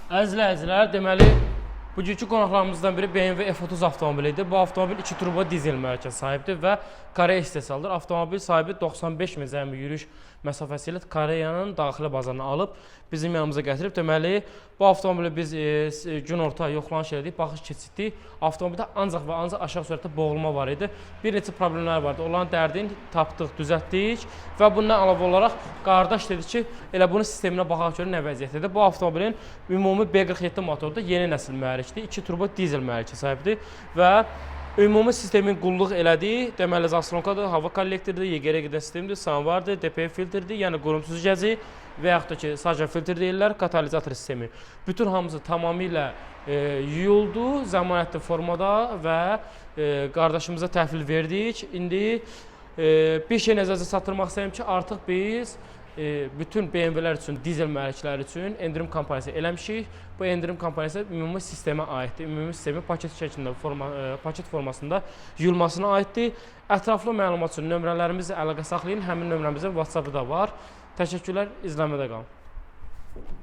Əziz izləyicilər, deməli, bugünkü qonaqlarımızdan biri BMW F30 avtomobili idi. Bu avtomobil 2 turbo dizel mühərrikə sahibdir və Koreya istehsalıdır. Avtomobil sahibi 95 min zəmi yürüyüş məsafəsi ilə Koreyanın daxili bazarına alıb bizim yanımıza gətirib. Deməli, bu avtomobili biz günorta yoxlanış elədik, baxış keçirdik. Avtomobildə ancaq və ancaq aşağı sürətdə boğulma var idi. Bir neçə problemlər vardı. Onların dərdini tapdıq, düzəltdik və bundan əlavə olaraq qardaş dedi ki, elə bunun sisteminə baxaq görək nə vəziyyətdədir. Bu avtomobilin ümumi B47 motordur, yeni nəsil mühərrikdir, 2 turbo dizel mühərrikə sahibdir və ümumi sistemin qulluq elədiyi, deməli, zaslonkadır, hava kollektoridir, YGR gedən sistemdir, samovardır, DPF filtrdir, yəni qurum süzgəci və yaxud da ki, saca filtr deyirlər, katalizator sistemi. Bütün hamısı tamamilə yuyuldu, zəmanətli formada və qardaşımıza təhvil verdik. İndi bir şey nəzərə çatdırmaq istəyirəm ki, artıq biz bütün BMW-lər üçün, dizel mühərrikləri üçün endirim kampaniyası eləmişik. Bu endirim kampaniyası ümumi sistemə aiddir. Ümumi sistemin paket şəklində, paket formasında yuyulmasına aiddir. Ətraflı məlumat üçün nömrələrimizlə əlaqə saxlayın. Həmin nömrəmizin WhatsApp-ı da var. Təşəkkürlər, izləmədə qalın.